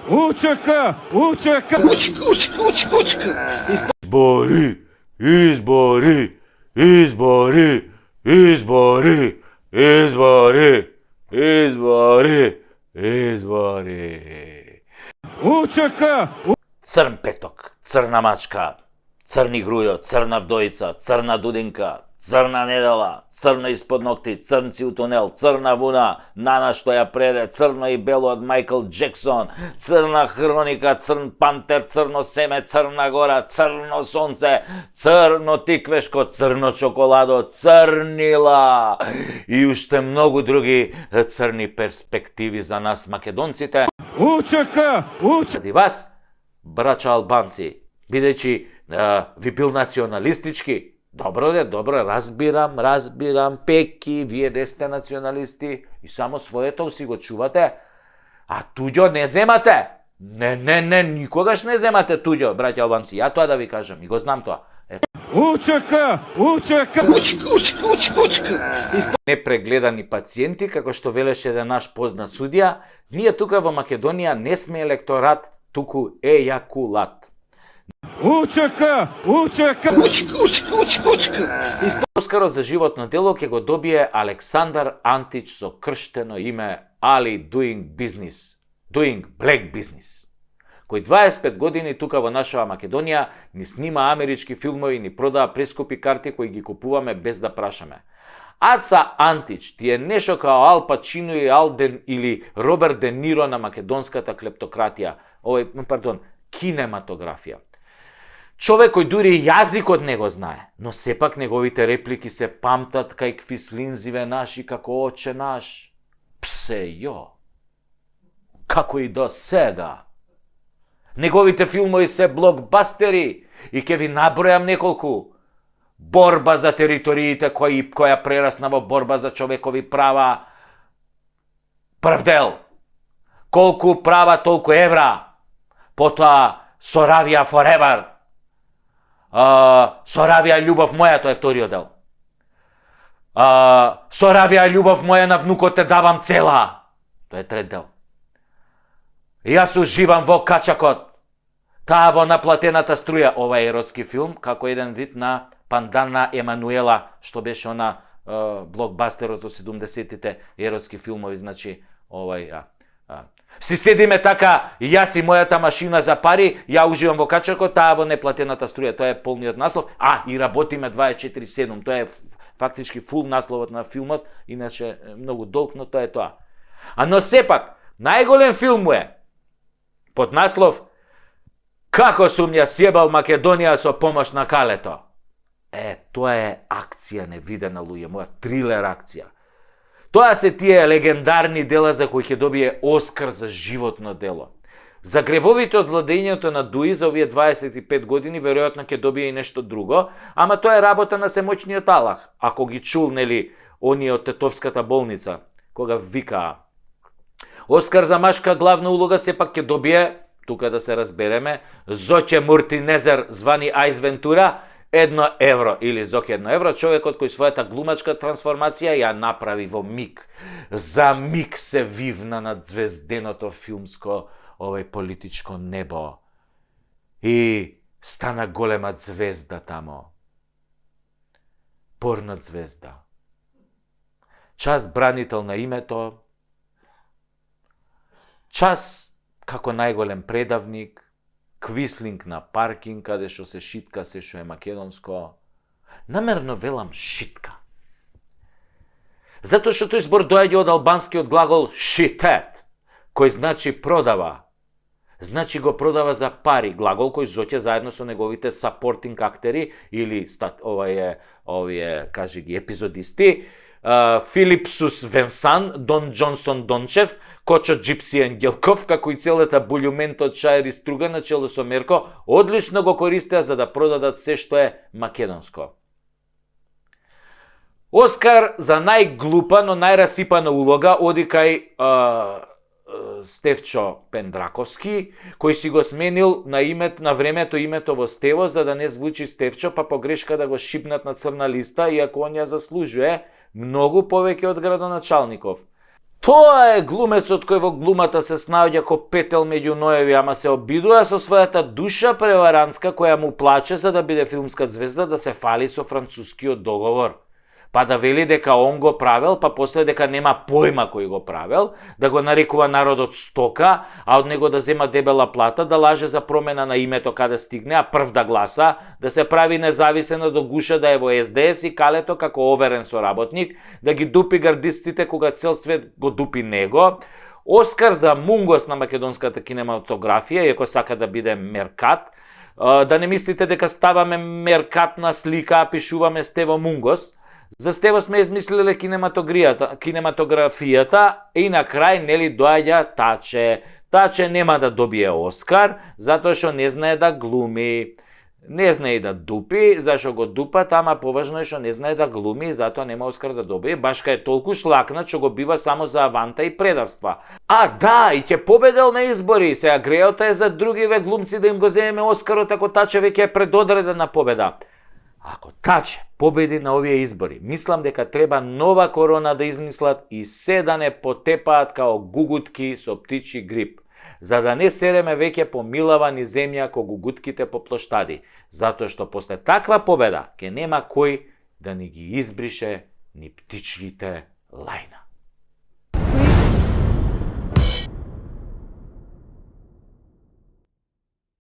УЧК! УЧК! Избори, избори, избори, избори, избори, избори, избори. УЧК! Црн петок, црна мачка, црни грујо, црна вдојца, црна дудинка, црна недела, црно испод ногти, црн си у тунел, црна вуна, Нана што ја преде, црно и бело од Майкл Джексон, црна хроника, црн пантер, црно семе, црна гора, црно сонце, црно тиквешко, црно чоколадо, црнила и уште многу други црни перспективи за нас македонците. УЧК! УЧК! И вас, брача албанци, бидејќи ви бил националистички, добро, разбирам, пеки, вие не сте националисти и само своето си го чувате, а туѓо не земате. Не, никогаш не земате туѓо, браќа албанци, ја тоа да ви кажам и го знам тоа. УЧК! УЧК! Непрегледани пациенти, како што велеше еден наш познат судија, ние тука во Македонија не сме електорат, туку ејакулат. УЧК! УЧК! Оскарот за животно дело ќе го добие Александар Антич со крштено име Ali Doing Business, Doing Black Business, кој 25 години тука во нашава Македонија ни снима амерички филмови, ни продава прескупи карти кои ги купуваме без да прашаме. Аца Антич ти е нешто као Ал Пачино и Алден или Роберт Де Ниро на македонската клептократија, кинематографија. Човек кој дури јазикот не го знае, но сепак неговите реплики се памтат кај квислинзиве наши како Оче наш. Псе јо, како и до сега. Неговите филмови се блокбастери и ќе ви набројам неколку. Борба за териториите која прерасна во борба за човекови права. Прв дел. Колку права, толку евра. Потоа Соравија Forever. Соравија љубов моја, тоа е вториот дел. Соравија љубов моја на внукот те давам цела. Тоа е трет дел. Јас уживам во качакот. Таа во наплатената струја. Ова е еротски филм, како еден вид на пандан на Емануела, што беше она блокбастерот од 70-тите еротски филмови, значи Си седиме така, јас и мојата машина за пари, ја уживам во качакот, таа во неплатената струја, тоа е полниот наслов, и работиме 24/7, тоа е фактички фул насловот на филмот, иначе многу долг, но тоа е тоа. Но сепак, најголем филм е под наслов Како сум ја сјебал Македонија со помош на Калето. Тоа е акција невидена, луѓе, моја трилер акција. Тоа се тие легендарни дела за кои ќе добие Оскар за животно дело. За гревовите од владењето на Дуи за овие 25 години веројатно ќе добие и нешто друго, ама тоа е работа на семоćниот Аллах. Ако ги чул, нели, оние од Тетовската болница, кога викаа. Оскар за машка главна улога сепак ќе добие, тука да се разбереме, Зоќе Муртинезер, звани Ајс Вентура, 1 евро, или Зоќе 1 евро, човекот кој својата глумачка трансформација ја направи во миг. За миг се вивна над звезденото филмско политичко небо. И стана голема звезда тамо. Порно звезда. Час бранител на името, час како најголем предавник, квислинг на паркинг, каде што се шитка се што е македонско. Намерно велам шитка. Затоа што тој збор доаѓа од албанскиот глагол шитет, кој значи продава. Значи го продава за пари, глагол кој Зоќе заедно со неговите сапортинг актери или овие кажи ги епизодисти, Филипсус Венсан, Дон Джонсон Дончев, Кочо Джипси Ангелков, како и целата булјумент од Шаер и Струга на чело со Мерко, одлично го користеа за да продадат се што е македонско. Оскар за најглупа, но најрасипана улога оди кај Стефчо Пендраковски, кој си го сменил на времето името во Стево, за да не звучи Стефчо, па погрешка да го шипнат на црна листа, иако он ја заслужuje многу повеќе од градоначалников. Тоа е глумецот кој во глумата се снаоѓа ко петел меѓу ноеви, ама се обидува со својата душа преварантска која му плаче за да биде филмска звезда да се фали со францускиот договор. Па да вели дека он го правел, па после дека нема појма кој го правел, да го нарекува народот стока, а од него да зема дебела плата, да лаже за промена на името каде стигне, а прв да гласа, да се прави независен, до гуша да е во СДС и калето како оверен соработник, да ги дупи гардистите кога цел свет го дупи него. Оскар за Мунгос на македонската кинематографија, иако сака да биде меркат, да не мислите дека ставаме меркатна слика, а пишуваме Стево Мунгос. За Стево сме измислиле кинематографијата и на крај нели доаѓа Таче. Таче нема да добие Оскар, затоа што не знае да глуми. Не знае и да дупи, зашо го дупат, ама поважно е што не знае да глуми, затоа нема Оскар да добие. Башка е толку шлакнат што го бива само за аванта и предавства. А да, и ќе победел на избори. Сега грејата е за другиве глумци да им го земеме Оскарот ако Таче веќе е предодредена победа. Ако Таче победи на овие избори, мислам дека треба нова корона да измислат и се да не потепаат као гугутки со птичи грип, за да не сереме веќе по милава ни земја ко гугутките по плоштади, затоа што после таква победа ќе нема кој да ни ги избрише ни птичките лајна.